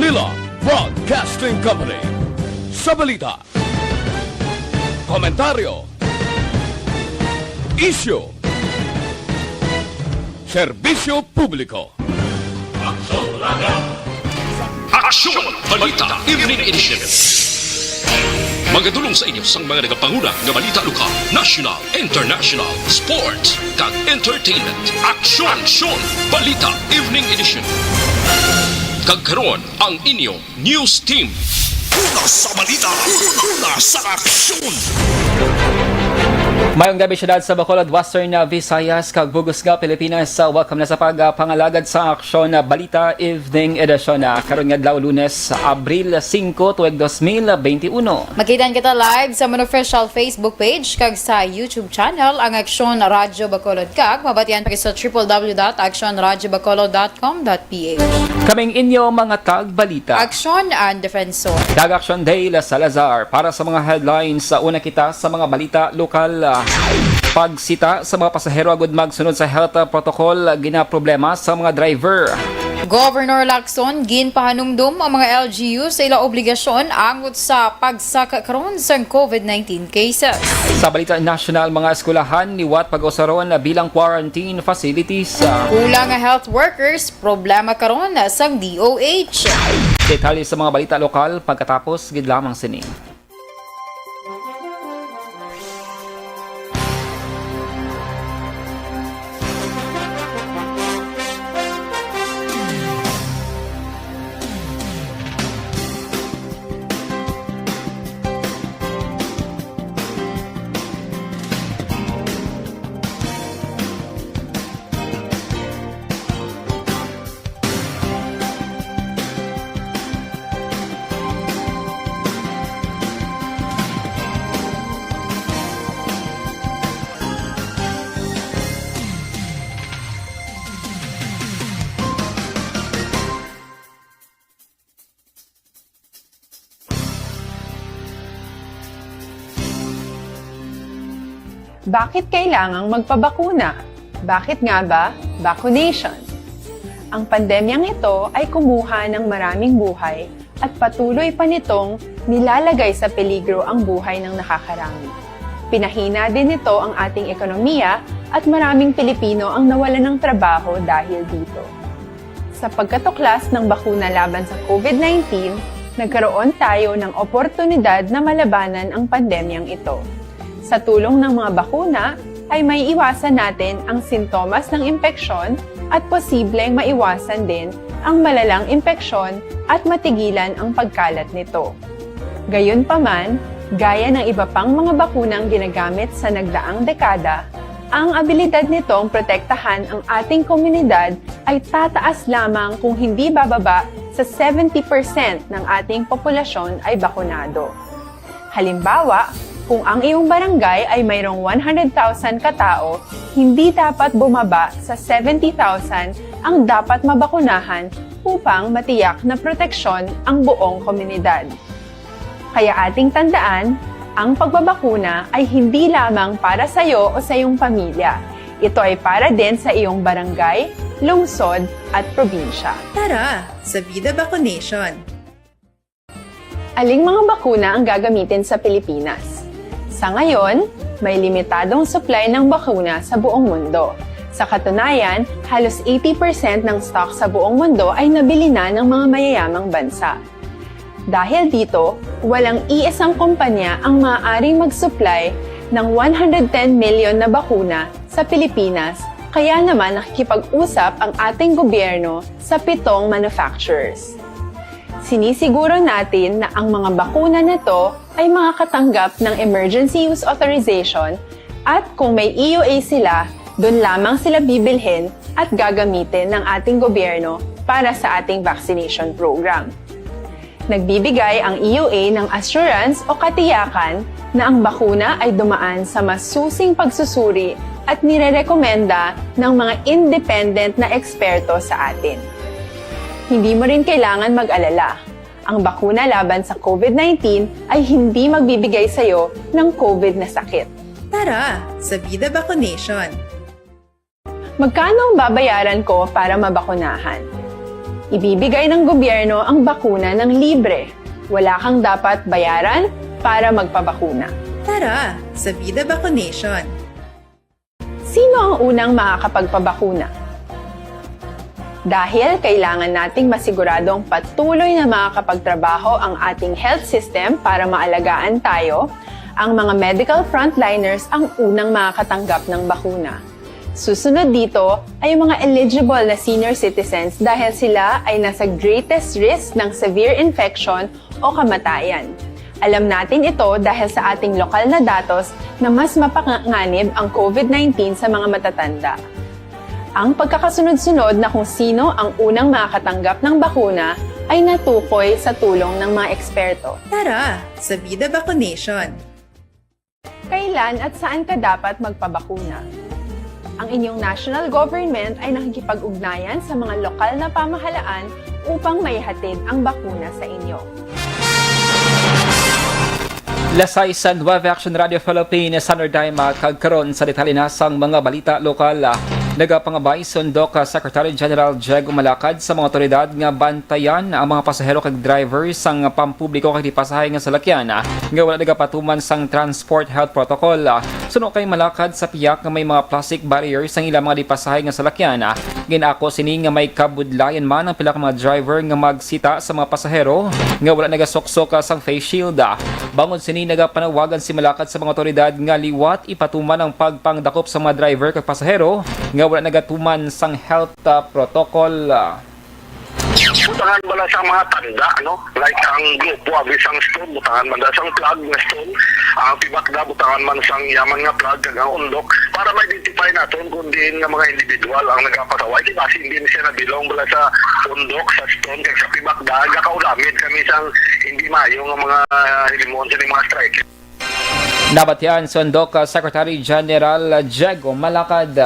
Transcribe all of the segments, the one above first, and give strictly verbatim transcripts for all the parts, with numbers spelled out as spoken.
Manila Broadcasting Company. Sa balita, komentaryo, isyu, serbisyo publiko. Aksyon! Balita Evening Edition. Magadulong sa inyo sang mga nagapanguna nga balita lokal, national, international, sports, kag entertainment. Aksyon! Aksyon! Balita Evening Edition. Kag karon, ang inyo News Team. Una sa balita, una sa aksyon. Mayong gabi, siyudad sa Bacolod, Western Visayas, kag bug-os nga Pilipinas. Welcome na sa pagpangalagad sa Aksyon Balita Evening Edition, ah, karon nga adlaw, Lunes, Abril singko, tuig dos mil benti uno. Makita kita live sa amon official Facebook page kag sa YouTube channel, ang Aksyon Radyo Bacolod, kag mabatian pa sa triple W dot aksyon radyo bacolod dot com dot P H. Kaming inyo mga tagbalita. Aksyon and Defensor. Kag Aksyon Dale Salazar. Para sa mga headlines, sa una kita sa mga balita lokal. Ah, pagsita sa mga pasahero agud magsunod sa health protocol, ginaproblema sa mga driver. Governor Lacson, ginpahanumdom ang mga L G U sa ila obligasyon angot sa pagsaka karon sang COVID nineteen cases. Sa balita nasyonal, mga eskwelahan liwat pag-usaron bilang quarantine facilities. Kulang nga health workers, problema karon sang D O H. Detalye sa mga balita lokal pagkatapos gid lamang sini. Bakit kailangang magpabakuna? Bakit nga ba vaccination? Ang pandemyang ito ay kumuha ng maraming buhay at patuloy pa nitong nilalagay sa peligro ang buhay ng nakakarami. Pinahina din nito ang ating ekonomiya at maraming Pilipino ang nawalan ng trabaho dahil dito. Sa pagkatuklas ng bakuna laban sa COVID nineteen, nagkaroon tayo ng oportunidad na malabanan ang pandemyang ito. Sa tulong ng mga bakuna, ay maiiwasan natin ang sintomas ng impeksyon at posibleng maiwasan din ang malalang impeksyon at matigilan ang pagkalat nito. Gayunpaman, gaya ng iba pang mga bakunang ginagamit sa nagdaang dekada, ang abilidad nitong protektahan ang ating komunidad ay tataas lamang kung hindi bababa sa seventy percent ng ating populasyon ay bakunado. Halimbawa, kung ang iyong barangay ay mayroong one hundred thousand ka tawo, hindi dapat bumaba sa seventy thousand ang dapat mabakunahan upang matiyak na proteksyon ang buong komunidad. Kaya ating tandaan, ang pagbabakuna ay hindi lamang para sa iyo o sa iyong pamilya. Ito ay para din sa iyong barangay, lungsod, at probinsya. Tara, sa Vida Vaccination! Aling mga bakuna ang gagamitin sa Pilipinas? Sa ngayon, may limitadong supply ng bakuna sa buong mundo. Sa katunayan, halos eighty percent ng stock sa buong mundo ay nabili na ng mga mayayamang bansa. Dahil dito, walang iisang kumpanya ang maaaring mag-supply ng one hundred ten million na bakuna sa Pilipinas, kaya naman nakikipag-usap ang ating gobyerno sa pitong manufacturers. Sinisiguro natin na ang mga bakuna na to ay makakatanggap ng emergency use authorization, at kung may E U A sila, doon lamang sila bibilhin at gagamitin ng ating gobyerno para sa ating vaccination program. Nagbibigay ang E U A ng assurance o katiyakan na ang bakuna ay dumaan sa masusing pagsusuri at nirerekomenda ng mga independent na eksperto sa atin. Hindi mo rin kailangan mag-alala. Ang bakuna laban sa COVID nineteen ay hindi magbibigay sa iyo ng COVID na sakit. Tara, sa Vida Vaccination! Magkano ang babayaran ko para mabakunahan? Ibibigay ng gobyerno ang bakuna ng libre. Wala kang dapat bayaran para magpabakuna. Tara sa Vida Vacunation! Sino ang unang makakapagpabakuna? Dahil kailangan nating masiguradong patuloy na makakapagtrabaho ang ating health system para maalagaan tayo, ang mga medical frontliners ang unang makakatanggap ng bakuna. Susunod dito ay ang mga eligible na senior citizens dahil sila ay nasa greatest risk ng severe infection o kamatayan. Alam natin ito dahil sa ating lokal na datos na mas mapanganib ang COVID nineteen sa mga matatanda. Ang pagkakasunod-sunod na kung sino ang unang makakatanggap ng bakuna ay natukoy sa tulong ng mga eksperto. Tara sa Vida Vacunation! Kailan at saan ka dapat magpabakuna? Ang inyong national government ay nakikipag-ugnayan sa mga lokal na pamahalaan upang maihatid ang bakuna sa inyo. Lasay sa Nueve Action Radio Philippines, Sandra Daima, kag karon sa detalye na sang mga balita lokal. Nagapangabay si Undok Secretary General Jeggo Malacad sa mga awtoridad nga bantayan ang mga pasahero kag driver sang pampubliko kag dipasahe nga salakyan nga wala nagapatuman sang Transport Health Protocol. Suno kay Malacad, sa pihak nga may mga plastic barriers ang ilang mga dipasahe nga salakyan, gin-ako sini nga may kabudlayan man ang pila ka mga driver nga magsita sa mga pasahero nga wala nagasuksok sang face shield. Bangod sini, nagapanawagan si Malacad sa mga awtoridad nga liwat ipatuman ang pagpangdakop sa mga driver kag pasahero nga wala nagatuman sang health, ah, protocol. Butangan bala sang mga tanda, no? Like ang grupo abi sang stone, butangan man da sang flag nga stone. Ang pibakda, butangan man sang yaman nga flag, kag ang undok, para ma-identify naton kung diin nga mga individual ang nagapasaway. Di ba, hindi siya nabilong bala sa undok, sa stone, kag sa pibakda, gakaulamid kami sang hindi mayo nga mga hilimon sa mga strike. Nabatian si Undok Secretary General Jeggo Malacad.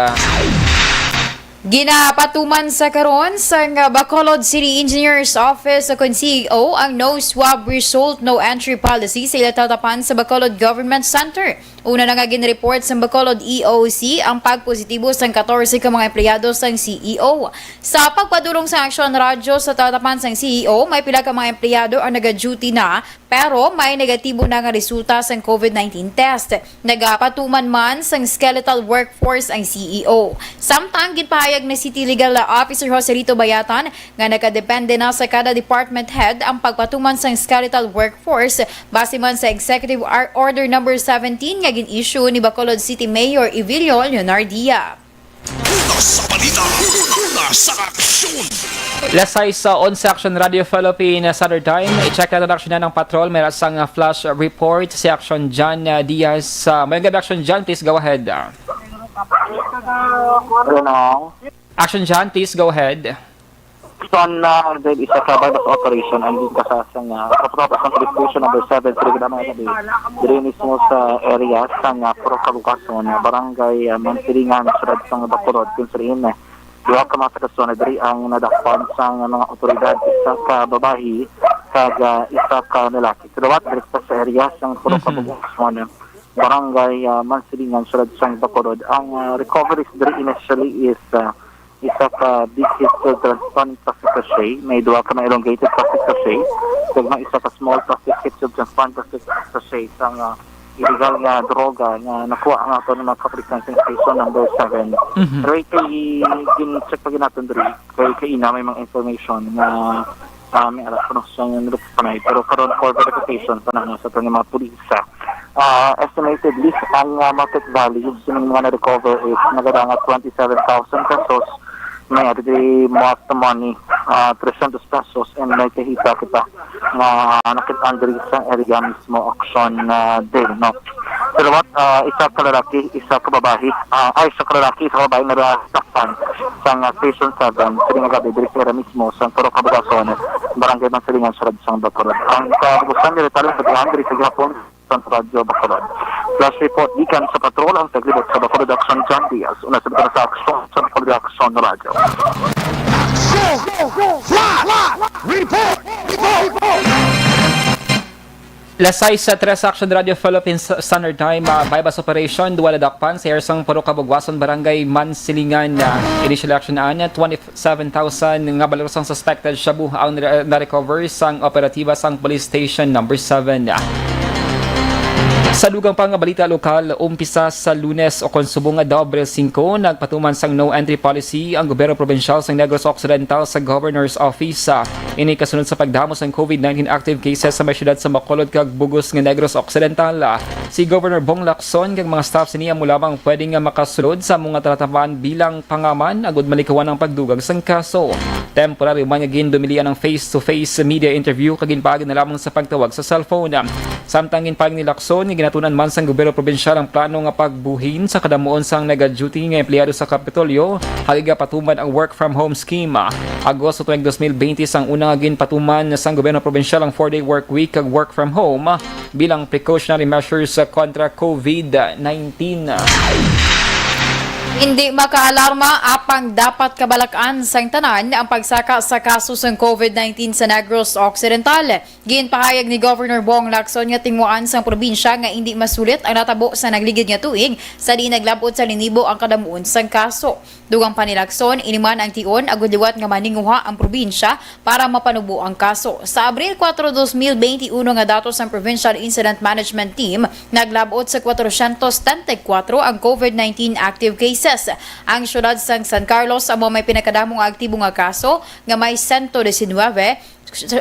Ginapatuman sa karon sang Bacolod City Engineer's Office o kon C E O ang no swab result, no entry policy sa ila tatapan sa Bacolod Government Center. Una na nga ginreport sang Bacolod E O C ang pagpositibo sang katorse ka mga empleyado sang C E O. Sa pagpadulong sa Action Radyo sa tatapan sang C E O, may pila ka mga empleyado ang naga-duty na pero may negatibo na nga resulta sang COVID nineteen test. Nagapatuman man sang skeletal workforce ang C E O. Samtang ginpahayag ni City Legal Officer Joselito Bayatan nga nagadepende na sa kada department head ang pagpatuman sang skeletal workforce base man sa Executive Ar-, Order Number Seventeen nga gin-issue ni Bacolod City Mayor Evilio Leonardia. Una sa balita, una sa aksyon. Alas sais onse, Action Radio Philippines, Standard Time. I-check naton ang aksyon ng patrol. May ra sang, ah, flash report si Action John, ah, Diaz. Ah, may gab-, Action John, please go ahead. Hello. Action John, please go ahead. Son, ah, dahil isa ka buyback operation ang ginkasasa nga sa Provincial Distribution Number Seven sa Rigdamay City, diri mismo sa area sa nga Purok Kabugason, ah, Barangay, ah, Mansilingan, Siyudad sang Bacolod, kung sa diin, eh, duha ka mga taga-zona diri ang nadakpan sang mga otoridad, isa ka babayi kag, ah, isa ka lalaki. Sa liwat, diri sa area sang Purok Mhm. Kabugason, Barangay, ah, Mansilingan, Siyudad sang Bacolod, ang, ah, recoveries diri initially is, ah, isa ka big head tube transparent plastic sachet, may duha ka mga elongated plastic sachet, kag may isa ka small plastic head tube transparent plastic sachet sang, ah, illegal nga droga nga nakuha nga ato nga mga kapulisan sa Station Number Seven. Mhm. Pero kay gin-check pa gid naton diri, kay kaina may mga information nga, ah, may ara kuno sa nga nilupay, pero karon for verification pa na sa aton nga mga pulis. Ah, estimatedly, ang, ah, market value sa mga na-recover is nagadangat twenty-seven thousand pesos. May adi diri marked money, ah, trescientos pesos, and may kahita kita nga nakit-an diri sa area mismo, auction, ah, din, no? Sa liwat, ah, isa ka lalaki, isa ka babayi, ah, ay, isa ka lalaki, isa ka babayi nga nasakpan sa, ah, Station Seven, sa nga gabi diri sa area mismo sa Purok Kabugason, Barangay Mansilingan, Siyudad sang Bacolod. Ang kabusan ni Retalo sa Diri sa gihapon, sa Radyo Bacolod. Flash report gikan sa patrol ang taglibot sa Bacolod Action, John Diaz. Una sa Bacolod sa Action, sa Bacolod Action Radyo. Go, go, go! Flash! Report! Report! Report! Alas sais, sa Tres Action Radio Philippines Standard Time, ah, buy-bust operation, duwa nadakpan sa area sang Purok Kabugwason, Barangay Mansilingan. Ah, initial action an twenty-seven thousand nga balor sang suspected shabu ang nare-, na-recover sang operatiba sang Police Station Number Seven. Sa dugang pa nga balita lokal, umpisa sa Lunes o kon subong adlaw, Abril singko, nagpatuman sang no entry policy ang gobyerno probinsyal sang Negros Occidental sa Governor's Office. Ini kasunod sa pagdamo sang COVID nineteen active cases sa may siyudad sa Bacolod kag bug-os nga Negros Occidental. Si Governor Bong Lacson kag mga staff sini amo lamang pwede nga makasulod sa amo nga talatapan bilang pangaman agud malikawan ang pagdugang sang kaso. Temporary man nga gindumilian ang face-to-face media interview kag ginpaagi na lamang sa pagtawag sa cellphone. Samtang ginpaagi ni Lacson nga ginatun-an man sang gobyerno probinsyal ang plano nga pagbuhin sa kadamuon sang nega-duty nga empleyado sa Kapitolyo, halin nga patuman ang work from home scheme. Agosto tuig dos mil bente sang una nga ginpatuman sang gobyerno probinsyal ang four-day work week kag work from home bilang precautionary measures kontra COVID nineteen. Hindi makaalarma, apang dapat kabalak-an sang tanan ang pagsaka sa kaso sang COVID nineteen sa Negros Occidental. Ginpahayag ni Governor Bong Lacson nga tinguhaan sang probinsya nga indi masulit ang natabo sa nagligid nga tuig, sa diin naglab-ot sa linibo ang kadamuon sang kaso. Dugang pa ni Lacson, ini man ang tion agud liwat nga maninguha ang probinsya para mapanubo ang kaso. Sa Abril kuwatro, dos mil bente uno nga datos sang Provincial Incident Management Team, naglab-ot sa kwatrosyentos setenta y kuwatro ang COVID nineteen active cases. Ang siyudad sang San Carlos amo may pinakadamo nga aktibo nga kaso nga may sento disinwebe,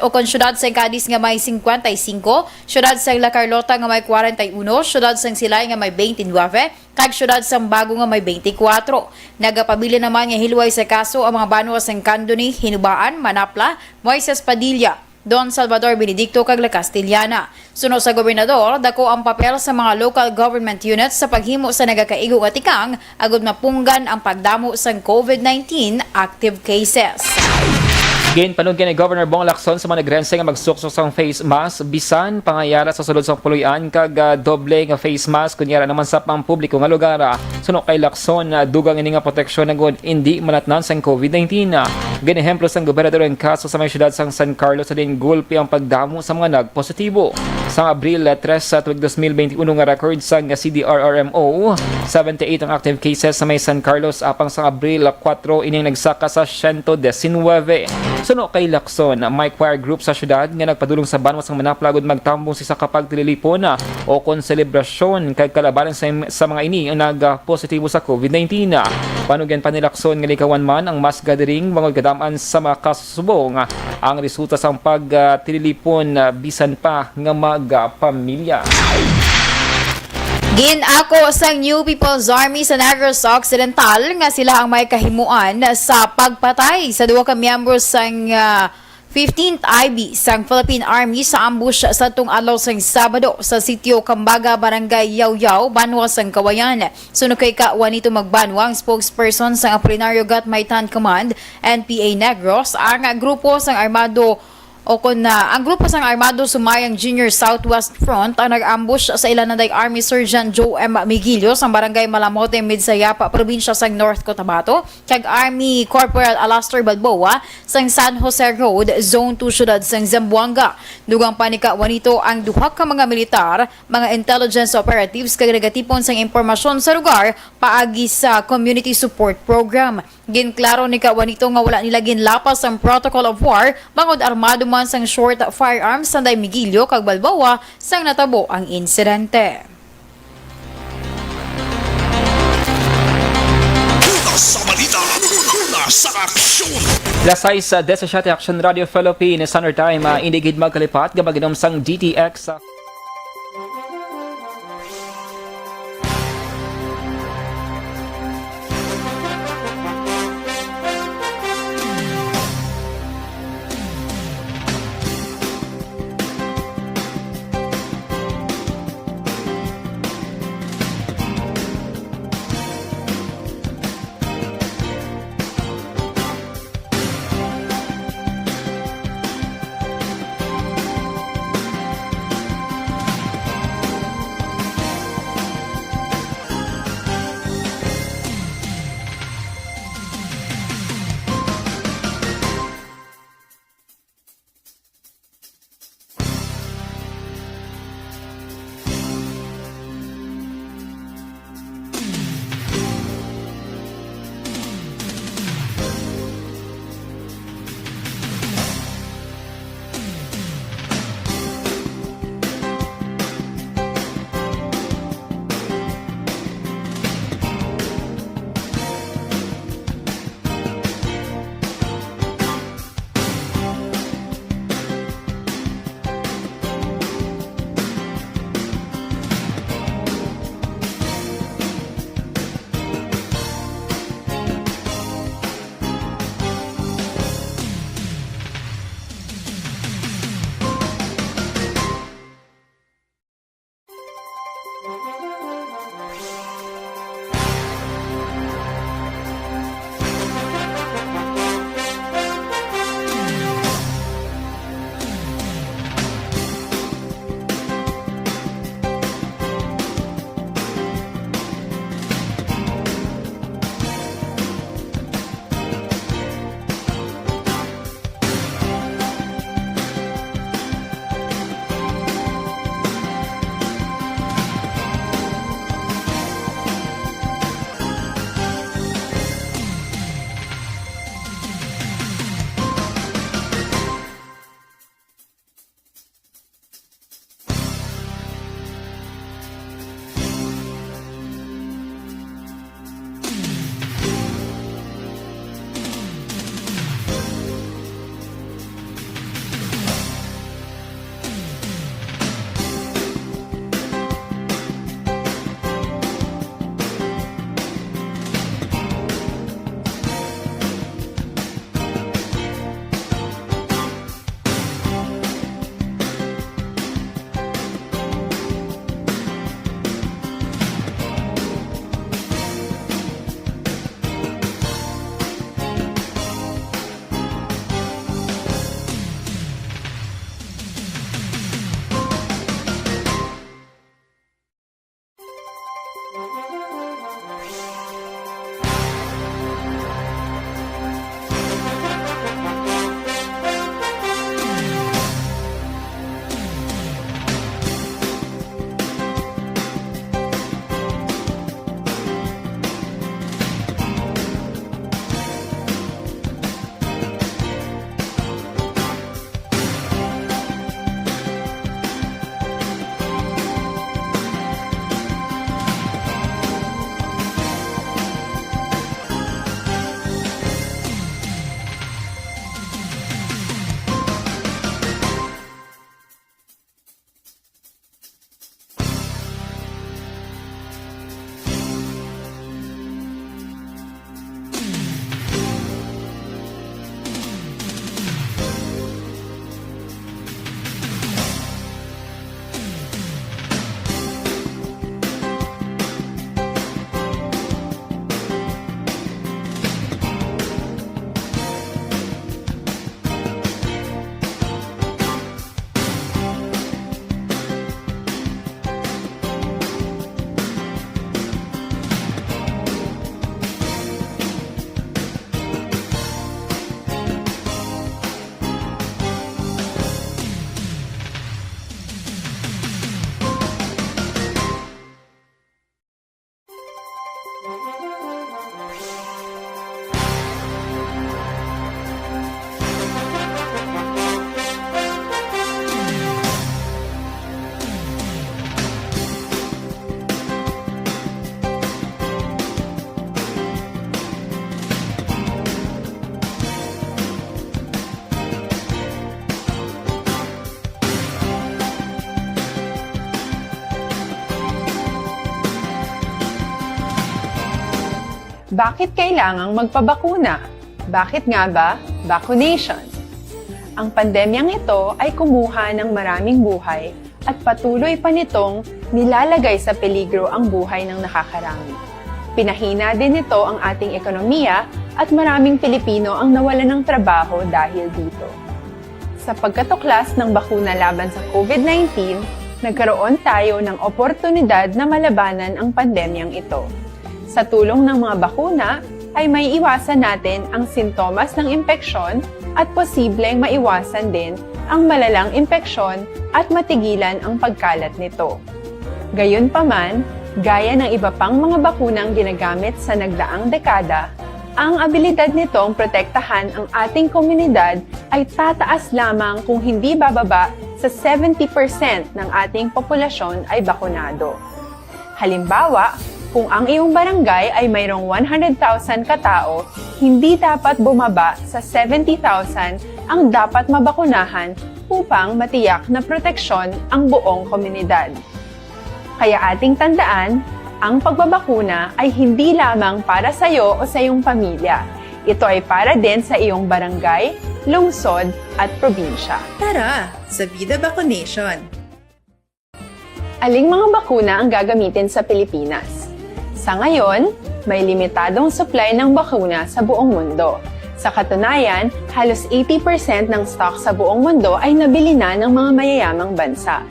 o kon siyudad sang Cadiz nga may singkwenta y singko, siyudad sang La Carlota nga may kwarenta y uno, siyudad sang Silay nga may bente nuebe, kag siyudad sang Bago nga may bente kuwatro. Nagapabilin naman nga hilway sa kaso ang mga banwa sang Candoni, Hinubaan, Manapla, Moises Padilla, Don Salvador Benedicto, kag La Castellana. Suno sa gobernador, dako ang papel sa mga local government units sa paghimo sa nagakaigo nga tikang agud mapunggan ang pagdamo sang COVID nineteen active cases. Ginpanugyan ni Governor Bong Lacson sa mga Negrense nga magsuksok sang face mask bisan pangayara sa sulod sang puloy-an kag, ah, doble nga face mask kon yara naman sa pampubliko nga lugar. Suno kay Lacson, ah, dugang ini nga proteksyon agud indi manatnan sang COVID nineteen. Ginehemplo sang gobernador ang kaso sa may siyudad sang San Carlos, sa diin gulpi ang pagdamo sa mga nagpositibo. Sang Abril tres sa tuig dos mil bente uno nga record sang C D R R M O, seventy-eight ang active cases sa may San Carlos, apang sang Abril kuwatro ining nagsaka sa siyento disinwebe. Suno kay Lacson, may choir group sa siyudad nga nagpadulong sa banwa sang Manapla agud magtambong sa isa ka pagtililipon o kon selebrasyon kag kalabanan sa, sa mga ini nga nagpositibo sa COVID nineteen. Panugyan pa ni Lacson nga likawan man ang mass gathering bangod kadam-an sa mga kaso subong ang resulta sang pagtililipon, ah, bisan pa nga magpamilya. Gin-ako sang New People's Army sa Negros Occidental nga sila ang may kahimuan sa pagpatay sa duha ka miyembro sang, ah, fifteenth I B sang Philippine Army sa ambush sa tung adlaw sang Sabado sa Sitio Cambaga, Barangay Yaoyao, Banwa sang Cauayan. Suno kay Ka Juanito Magbanwa, ang spokesperson sang Apolinario Gatmaitan Command, N P A Negros, ang grupo sang armado o kon, ah, ang grupo sang armado Sumayang Junior Southwest Front ang nag-ambush sa Ilananday Army Sergeant Joe M. Miguilio sang Barangay Malamote, Midsayap, probinsya sang North Cotabato, kag Army Corporal Alastor Balboa sang San Jose Road, Zone two, siyudad sang Zamboanga. Dugang pa ni Ka Juanito, ang duha ka mga militar, mga intelligence operatives kag nagatipon sang impormasyon sa lugar paagi sa Community Support Program. Ginklaro ni Ka Juanito nga wala nila ginlapas ang Protocol of War bangod armado man sang short firearms sanday Miguilio kag Balboa sang natabo ang insidente. Una sa balita, una sa aksyon. Alas sais, ah, disisiete, Action Radio Philippines, Standard Time, ah, indi gid magkalipat nga mag-inom sang D T X, ah. Bakit kailangang magpabakuna? Bakit nga ba vaccination? Ang pandemyang ito ay kumuha ng maraming buhay at patuloy pa nitong nilalagay sa peligro ang buhay ng nakakarami. Pinahina din nito ang ating ekonomiya at maraming Pilipino ang nawalan ng trabaho dahil dito. Sa pagkatuklas ng bakuna laban sa COVID nineteen, nagkaroon tayo ng oportunidad na malabanan ang pandemyang ito. Sa tulong ng mga bakuna, ay maiiwasan natin ang sintomas ng impeksyon at posibleng maiwasan din ang malalang impeksyon at matigilan ang pagkalat nito. Gayunpaman, gaya ng iba pang mga bakunang ginagamit sa nagdaang dekada, ang abilidad nitong protektahan ang ating komunidad ay tataas lamang kung hindi bababa sa seventy percent ng ating populasyon ay bakunado. Halimbawa, kung ang iyong barangay ay mayroong one hundred thousand katao, hindi dapat bumaba sa seventy thousand ang dapat mabakunahan upang matiyak na proteksyon ang buong komunidad. Kaya ating tandaan, ang pagbabakuna ay hindi lamang para sa iyo o sa iyong pamilya. Ito ay para din sa iyong barangay, lungsod, at probinsya. Tara, sa Vida Vaccination! Aling mga bakuna ang gagamitin sa Pilipinas? Sa ngayon, may limitadong supply ng bakuna sa buong mundo. Sa katunayan, halos eighty percent ng stock sa buong mundo ay nabili na ng mga mayayamang bansa.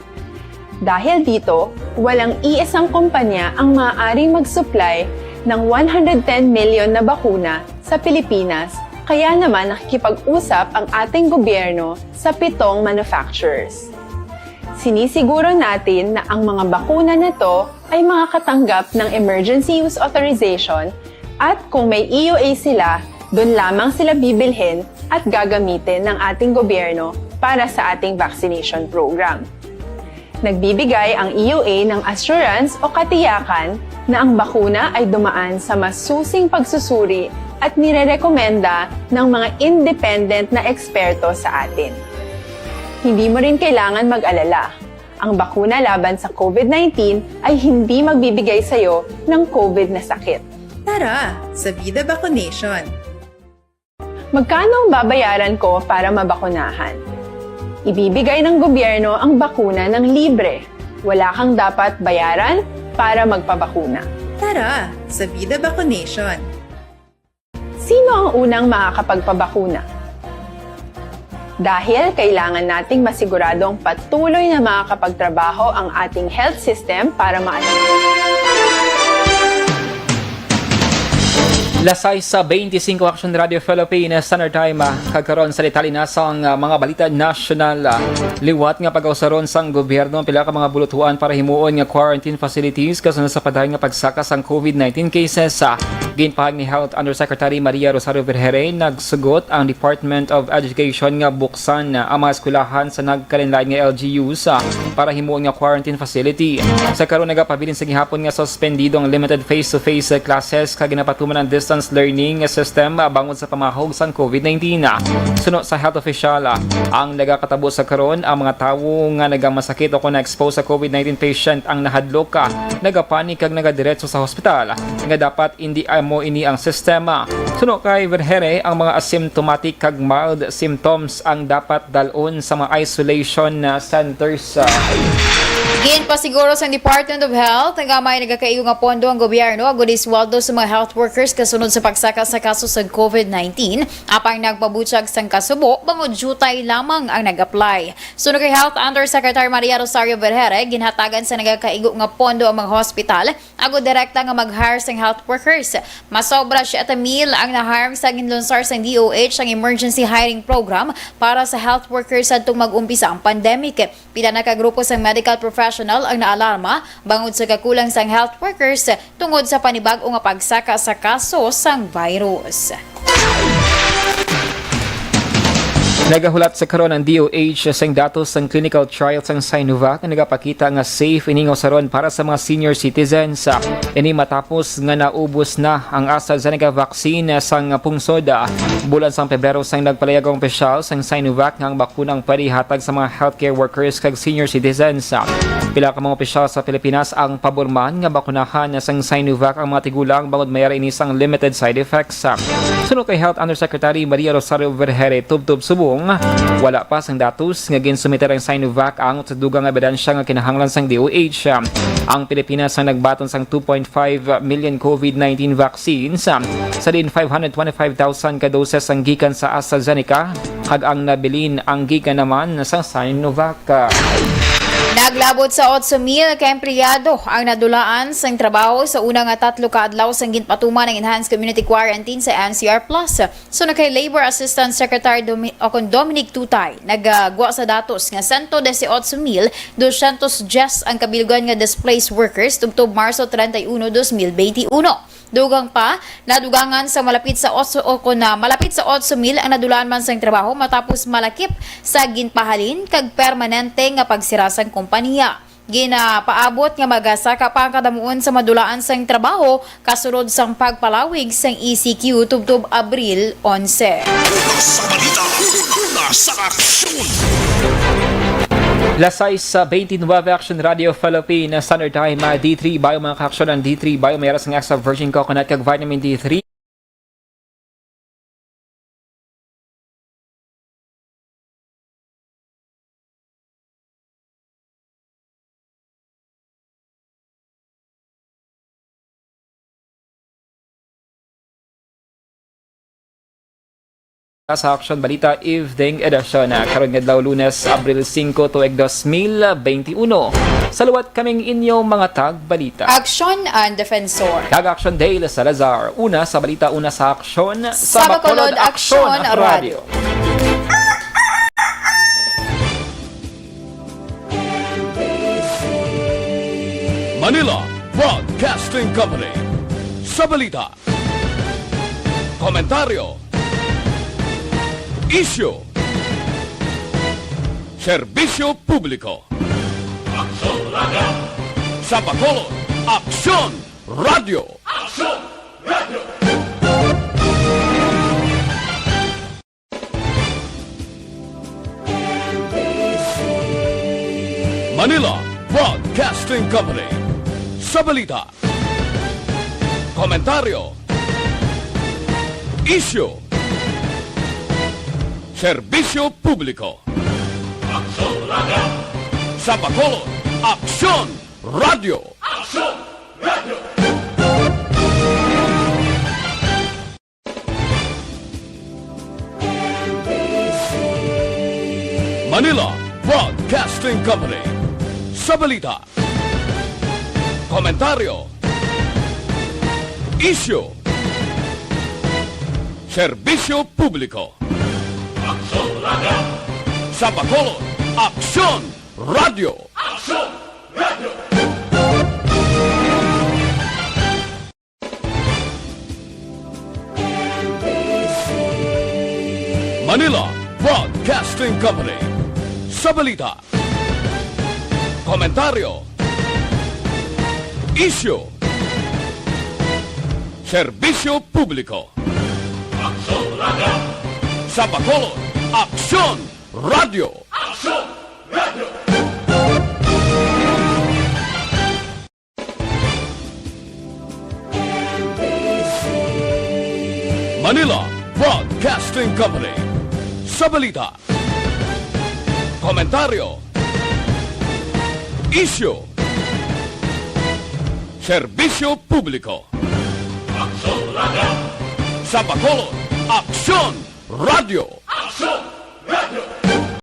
Dahil dito, walang iisang kumpanya ang maaaring mag-supply ng one hundred ten million na bakuna sa Pilipinas, kaya naman nakikipag-usap ang ating gobyerno sa pitong manufacturers. Sinisiguro natin na ang mga bakuna na to ay makakatanggap ng emergency use authorization at kung may E U A sila, doon lamang sila bibilhin at gagamitin ng ating gobyerno para sa ating vaccination program. Nagbibigay ang E U A ng assurance o katiyakan na ang bakuna ay dumaan sa masusing pagsusuri at nirerekomenda ng mga independent na eksperto sa atin. Hindi mo rin kailangan mag-alala. Ang bakuna laban sa COVID nineteen ay hindi magbibigay sa iyo ng COVID na sakit. Tara, sa Vida Vaccination! Magkano ang babayaran ko para mabakunahan? Ibibigay ng gobyerno ang bakuna ng libre. Wala kang dapat bayaran para magpabakuna. Tara, sa Vida Vaccination! Sino ang unang makakapagpabakuna? Dahil kailangan nating masiguradong patuloy na makakapagtrabaho ang ating health system para ma- Lasay sa twenty-five Action Radio Philippines Standard Time, ah, kag karon sa detalye na sang, ah, mga balita nasyonal, ah. Liwat nga pag-ausaron sang gobyerno ang pila ka mga bulutuan para himuon nga quarantine facilities kasunod sa padayon nga pagsaka sang COVID nineteen cases, ah. Ginpahayag ni Health Undersecretary Maria Rosario Vergeire, nagsugot ang Department of Education nga buksan, ah, ang mga eskwelahan sa nagkalainlain nga L G Us, ah, para himuon nga quarantine facility. Sa karon, nagapabilin sa gihapon nga suspendido ang limited face-to-face classes kag ginapatuman ang distance learning system, ah, bangod sa pamahog sang COVID nineteen. Suno sa health official, ah, ang nagakatabo sa karon, ang mga tawo nga nagamasakit o kon na-expose sa COVID nineteen patient ang nahadlok, ah, nagapanik kag nagadiretso sa hospital, nga dapat indi amo ini ang sistema. Suno kay Vergeire, ang mga asymptomatic kag mild symptoms ang dapat dal-on sa mga isolation, ah, centers. Ginpasiguro sang Department of Health nga may nagakaigo nga pondo ang gobyerno agud isweldo sa mga health workers kasunod sa pagsaka sa kaso sa COVID nineteen, apang nagpabutyag sang kasubo bangod diutay lamang ang nag-apply. Suno kay Health Undersecretary Maria Rosario Vergeire, ginhatagan sa nagakaigo nga pondo ang mga hospital agud direkta nga mag-hire sang health workers. Masobra siyete mil ang na-hire sa ginlunsar sang D O H ang emergency hiring program para sa health workers sadtong mag-umpisa ang pandemic. Pila na ka grupo sang medical professional ang naalarma bangod sa kakulang sang health workers tungod sa panibag-o nga pagsaka sa kaso sang virus. Nagahulat sa karon ang D O H sang datos sang clinical trial sang Sinovac nga nagapakita nga safe ini nga usaron para sa mga senior citizens. Ini matapos nga naubos na ang AstraZeneca vaccine sang pungsod. Bulan sang Pebrero sang nagpalayag ang opisyal sang Sinovac nga ang bakuna ang pwede ihatag sa mga healthcare workers kag senior citizens. Pila ka mga opisyal sa Pilipinas ang pabor man nga bakunahan sang Sinovac ang mga tigulang bangod may ara ini sang limited side effects. Suno kay Health Undersecretary Maria Rosario Vergeire tubtob subong, wala pa sang datos nga ginsumiter ang Sinovac ang sa dugang nga ebidensya nga kinahanglan sang D O H. Ang Pilipinas ang nagbaton sang two point five million COVID nineteen vaccines, sa diin five hundred twenty-five thousand ka doses ang gikan sa AstraZeneca, kag ang nabilin ang gikan naman sa Sinovac. Naglabot sa otso mil ka empleyado ang nadulaan sang trabaho sa una nga tatlo ka adlaw sang ginpatuman ang enhanced community quarantine sa N C R Plus. Suno kay Labor Assistant Secretary Domi-, o kon Dominic Tutay, nagagwa sa datos nga sento disiotso mil dosyentos dyes ang kabilugan nga displaced workers tubtob Marso treinta y uno, dos mil beinti uno. Dugang pa, nadugangan sa malapit sa otso, o kon, ah, malapit sa otso mil ang nadulaan man sang trabaho matapos malakip sa ginpahalin kag permanente nga pagsira sang kompanya. Ginapaabot nga magasaka pa ang kadamuon sa madulaan sang trabaho kasunod sang pagpalawig sang E C Q tubtob Abril onse. Una sa balita, una sa aksyon. Las sais sa twenty-nine, Aksyon Radio Philippines Standard Time, ah, D three Bio, mga kaaksyon, ang D three Bio may ara sang extra virgin coconut kag vitamin D three. Sa Aksyon Balita Evening Edition, ah, karon nga adlaw, Lunes, Abril singko, tuig dos mil beinti uno. Sa liwat kaming inyo mga tagbalita. Aksyon ang Defensor. Kag Aksyon Dale Salazar. Una sa balita, una sa aksyon. Sa Bacolod, Aksyon Radio. Manila Broadcasting Company. Sa balita, komentaryo, isyu, serbisyo publiko. Aksyon Radio. Sa Bacolod, Aksyon Radio. Aksyon Radio. Manila Broadcasting Company. Sa balita, komentaryo, isyu, serbisyo publiko. Aksyon Radio. Sa Bacolod, Aksyon Radio. Aksyon Radio. Manila Broadcasting Company. Sa balita, komentaryo, isyu, serbisyo publiko. Aksyon Radio. Sa Bacolod, Aksyon Radio. Aksyon Radio. Manila Broadcasting Company. Sa balita, komentaryo, isyu, serbisyo publiko. Aksyon Radio. Sa Bacolod, Aksyon Radio. Aksyon Radio. Manila Broadcasting Company. Sa balita, komentaryo, isyu, serbisyo publiko. Aksyon Radio. Sa Bacolod, Aksyon Radio.